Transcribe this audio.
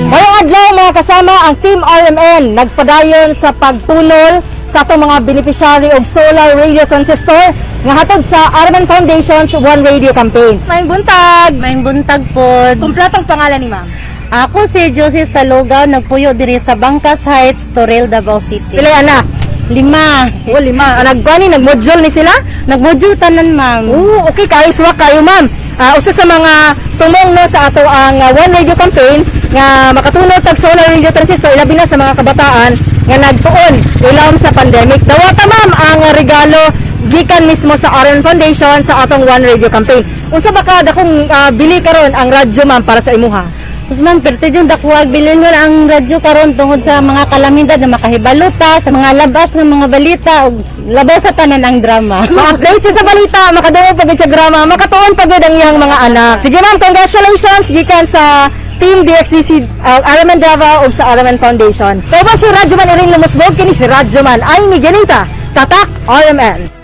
Mayong adlaw, mga kasama, ang Team RMN nagpadayon sa pagtunol sa atong mga beneficiary og solar radio transistor nga hatod sa RMN Foundation's One Radio campaign. Mayong buntag. Maayong buntag pod. Kompletong pangalan ni ma'am? Ako si Josie Salugaw, nagpuyo diri sa Bangkas Heights, Toril, Davao City. Pilay anak? Lima. O, lima. Ah, nagkuani, nagmodule ni sila? Nagmodule tanan, ma'am. Oo, okay kayo, swak kayo, ma'am. Ah, usa sa mga tumong no sa ato ang One Radio campaign nga makatunol tag solar radio transistor, ilabi na sa mga kabataan nga nagtuon ilawom sa pandemic. Dawata, ma'am, ang regalo gikan mismo sa RMN Foundation sa atong One Radio campaign. Unsa ba ka dakong bili karon ang radyo, ma'am, para sa imuha? Sus ma'am, perte yung dakuag bilin nun ang radyo karon tungod sa mga kalamidad na makahibalo ta sa mga labas ng mga balita ug labaw sa tanan ang drama. Ma-update siya sa balita, makadungog pagid siya drama, makatuon pagid ang iyang mga anak. Sige ma'am, congratulations gikan sa Team DXCC RMN Davao ug sa RMN Foundation. Kauban si Radyoman Irene Lumusbog, kini si Radyoman Amy Janita, Tatak RMN.